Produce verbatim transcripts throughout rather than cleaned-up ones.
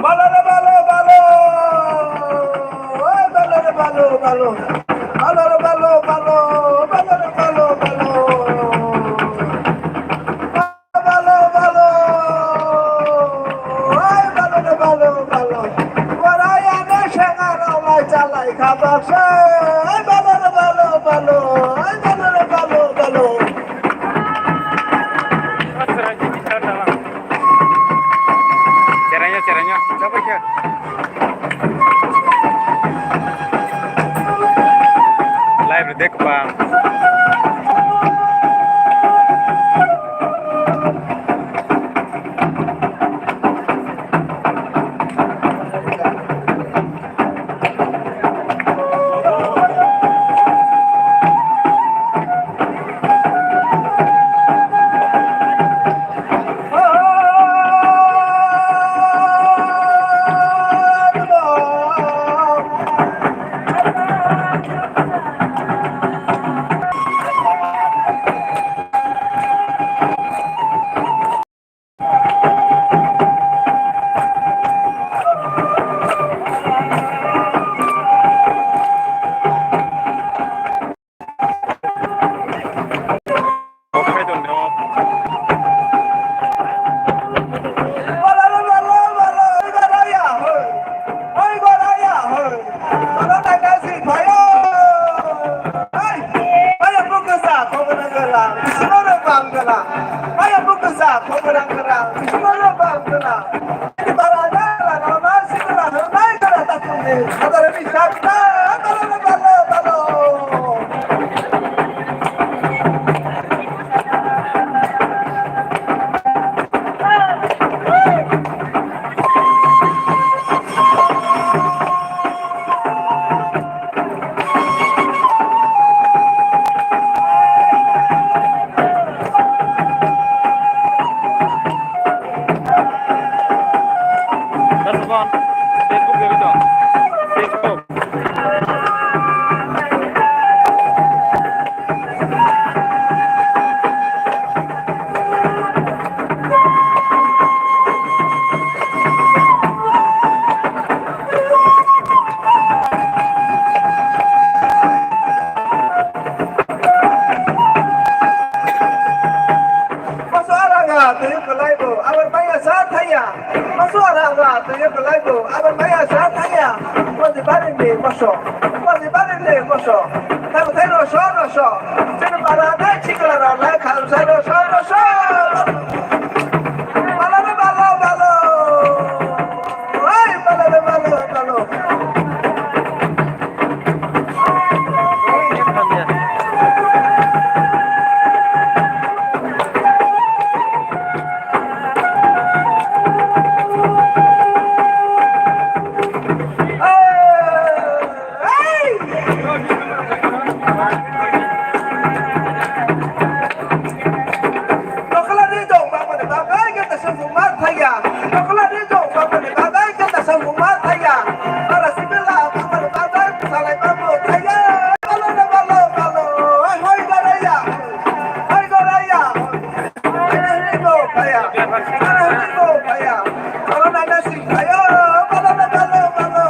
Balo re balo, balo. Oi, balo re balo, balo. Balo re balo, balo. Balo re balo, balo. Balo, balo. Oi, balo re balo, balo. Warai ane sengaro lai chalai khabak se. Oi, balo re balo, balo. Oi, balo re balo, balo. Cheranyo, cheranyo. Chabai khe. Live rw de kwbang. Maso aranga twi kwlai bo, abo maya sa thaya. Maso aranga twi kwlai bo, abo maya sa thaya. Modi bari ni maso, modi bari ni maso. Thang thai roso roso. Chini para dai chikla ro lai kham sai roso roso. Balo re balo balo. Ai balo re balo balo. Nokla ni dong bangmani bagwi khe ta samung ma thaya. Nokla ni dong bangmani bagwi khe ta samung ma thaya. Bara sibila bangmani bagwi salai ma bo thaya. Balo na balo balo. Hoi goraya. Hoi goraya. Hoi go thaya. Hoi go thaya. Balo na na sing thaya. Balo na balo balo.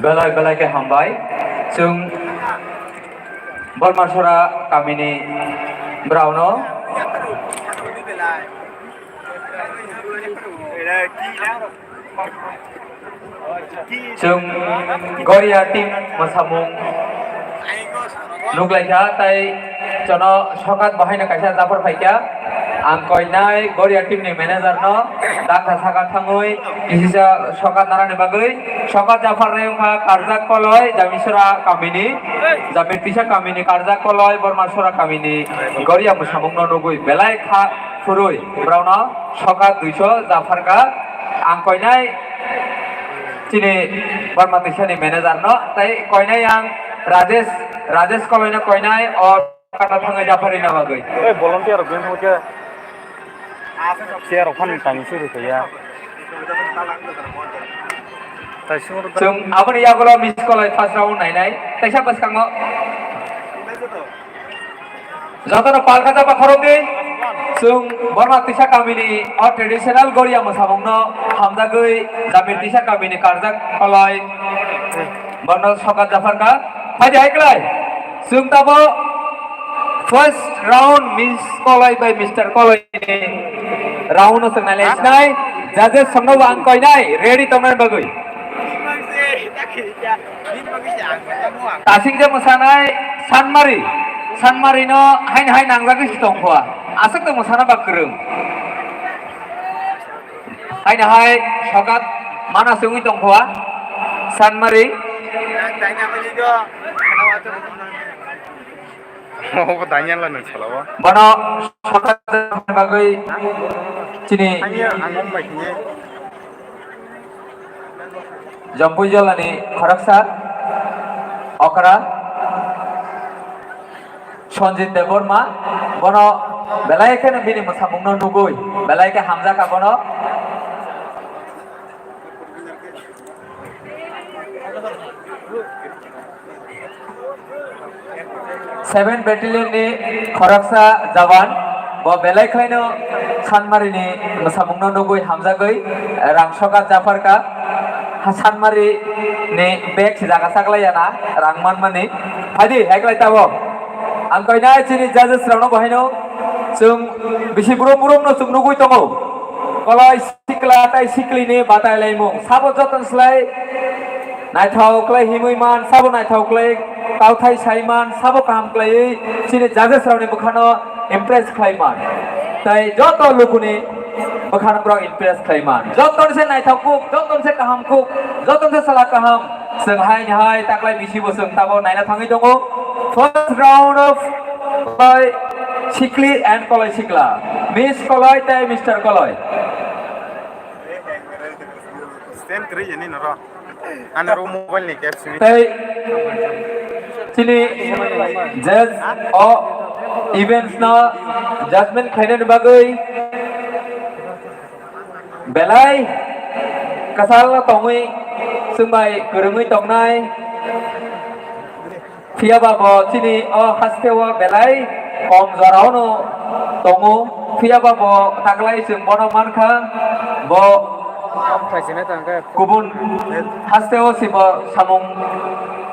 Belai belai khe hambai. Chwng Bormasora kamini borokno. Chwng Goria team mwsamung nukhlaikha, tei jono sokat bahaino kaisa japhar phaikha. Ang koinai Goria team ni manager no daksa saka thangwi kisisa sokat narani bagwi. Sokat japhar rwi wngkha Karjak Koloi, Jamisora kamini, Jamir Tisa kamini, Karjak Koloi, Bormasora kamini Goria mwsamungno nugwi belai kha phurwi borokno sokat duiso japharkha. Ang koinai chini Borma Tisani manager no, tei koinai ang Rajesh, Rajesh Koloino koinai o kata thangwi japharina bagwi. Oi, volunteer rok bini thangkhe chair rok phano tangwi suri kaiya. Tai sumur. Chwng aboni yagulo miss Koloi first round nainai, teisa bwskango. Jotono palka jaba khorokdi. Chwng Borma Tisa kamini o traditional Goria mwsamungno hamjagwi Jamir Tisa kamini Karjak Koloi bono sokat japharkha. Phaidi hai klai. Chwng tabo first round miss Koloi bai mister Koloi ni round no chwng nailai sinai. Judges songno bo ang koinai ready tongnani bagwi. Tasing je mwsanai Sanmari, Sanmari no haino hai nangjagwi si tongkha. Aswk to mwsana ba kwrwng. Haino hai sokat mana sungwi tongkha Sanmari. Obo Daniel no sala o. Bono sokat bagwi chini Jampui jolani khoroksa okra Sanjit Debbarma, bono belai kheno bini mwsamungno nugwi belai khe hamjakha bono. Seven Battalion ni khoroksa jawan bo belai khlaino Sanmari ni mwsamungno nugwi hamjagwi rang sokat japharkha. Ha Sanmari ni bag si jaga saklai yana rang manmani. Phaidi hai klai tabo. Ang koinai chini judges rokno bo haino chwng bisi brum brum no chwng nugwi tongo. Koloi sikla tai sikli ni batai laimung sabo joton slai naithok klai himwi man, sabo naithok klai kauthai sai man, sabo kaham klaiwi chini judges rokni bwkhano impress khlai man. Tai joto lukuni bwkhano borok impress khlai man. Joton se naithok kuk, joton se kaham kuk, joton se sala kaham. Chwng hai ni hai taklai bisi bo chwng tabo naina thangwi tongo. First round of Koloi Sikli and Koloi Sikla. Miss Koloi tai mister Koloi. Stand kwrwi yani noro. Ani ro mobile ni cap simi. Tei chini judge o events no judgment khlainani bagwi belai kwchal tongwi chwngbai kwrwngwi tongnai. Phiya ba bo chini o haste o belai kom jora o no tongo. Phiya ba bo taklai chwng bono mankha, bo kubun haste o si bo samung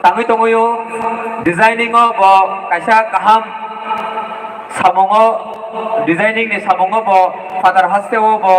tangwi tongwi o. Designing o bo kaisa kaham samung o, designing ni samung o bo phatar haste o bo